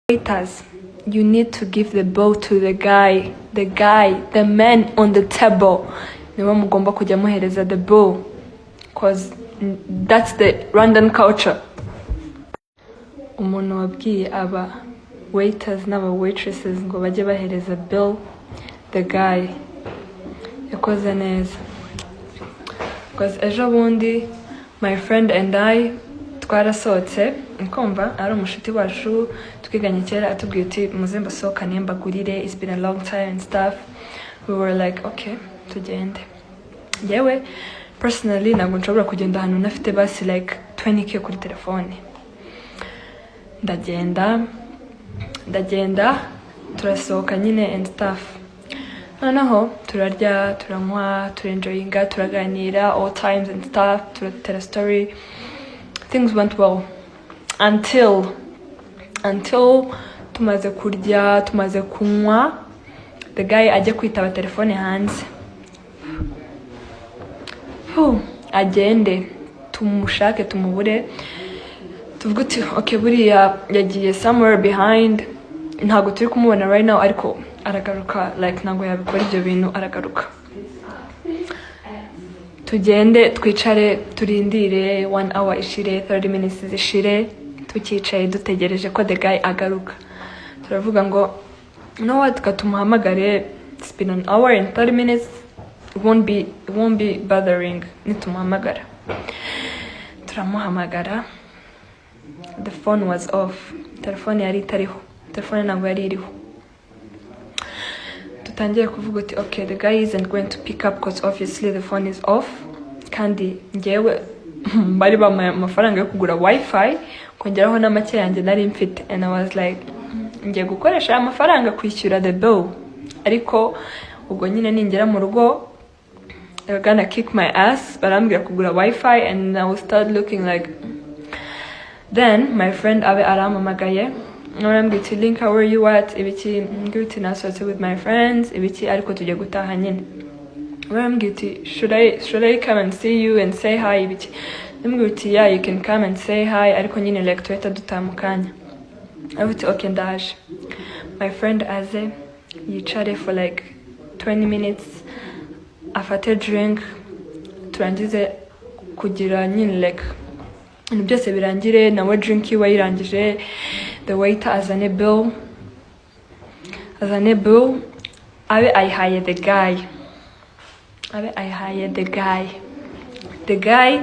Waiters, you need to give the bill to the guy, the guy, the man on the table. Niwe mugomba kujya muhereza the bill, 'cause that's the Rwandan culture. Umuntu wabwiye aba waiters n'aba waitresses ngo bajye bahereza bill the guy yakoze neza, 'cause ejo bundi my friend and I twarasohotse, nkumva ari umushuti wacu twiganye kera atubwiye uti: "Muze mbasohokane, mbagurire, it's been a long time and stuff." We were like, "Okay, tugende." Yewe, personally ntabwo nshobora kugenda ahantu ntafite basi like 20K kuri telefone. Ndagenda, ndagenda, turasohoka nyine and stuff. Noneho turarya, turanywa, turenjoyinga, turaganira all times and stuff, turatera story. Things went well until tumaze kurya, tumaze kunywa, the guy ajya kwitaba telefone hanze. Huh, agende, tumushake tumubure. Tuvuge uti: "Okay, buriya yagiye somewhere behind, ntabwo turi kumubona right now, ariko aragaruka, like ntabwo yabikora ibyo bintu, aragaruka." Tugende twicare, turindire, one hour ishire, 30 minutes zishire, tukicaye dutegereje ko the guy agaruka. Turavuga ngo: "No what, tumuhamagare. It's been an hour and 30 minutes, it won't be bothering nitumuhamagara." Turamuhamagara, the phone was off. Telefone yari itariho, telefone ntabwo yari iriho. Dutangiye kuvuga uti: "Okay, the guy isn't going to pick up because obviously the phone is off." Kandi njyewe bari bampaye amafaranga yo kugura WiFi, kongeraho na make yanjye nari mfite, and I was like, ngiye gukoresha aya mafaranga kwishyura the bill, ariko ubwo nyine ningera mu rugo they're gonna kick my ass, barambwira kugura WiFi and I will start looking like. Then my friend abe arampamagaye, arambwira uti: "Link, how are you? What, ibiki?" Mbwira uti: "Nasohotse with my friends, ibiki, ariko tugiye gutaha nyine." Arambwira uti: Should I come and see you and say hi, ibiki?" Ndamubwira uti: "Yeah, you can come and say hi, ariko nyine like tuhita dutaha mu kanya." Aravuga uti: "Okay, ndaje." My friend aze yicare for like 20 minutes, afate drink, turangize kugira nyine like ibintu byose birangire, nawe drink iwe ayirangije, the waiter azane bill, azane bill, abe ayihaye the guy, abe ayihaye the guy. The guy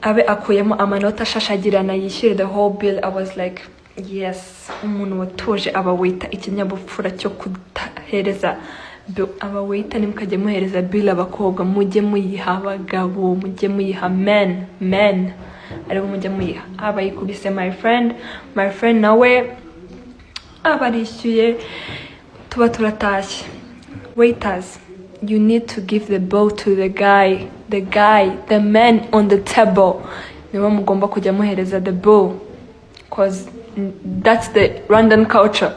abe akuyemo amanota ashashagirana, yishyure the whole bill. I was like, "Yes, umuntu watoje aba waiter ikinyabupfura cyo kudahereza bill aba waiter. Ntimukajye muhereza bill abakobwa, mujye muyiha abagabo, mujye muyiha men, men aribo mujye muyiha." Aba yikubise my friend, my friend nawe aba arishyuye, tuba turatashye. Waiters, you need to give the bill to the guy, the guy, the man on the table. Niwe mugomba kujya muhereza the bill, 'cause that's the Rwandan culture.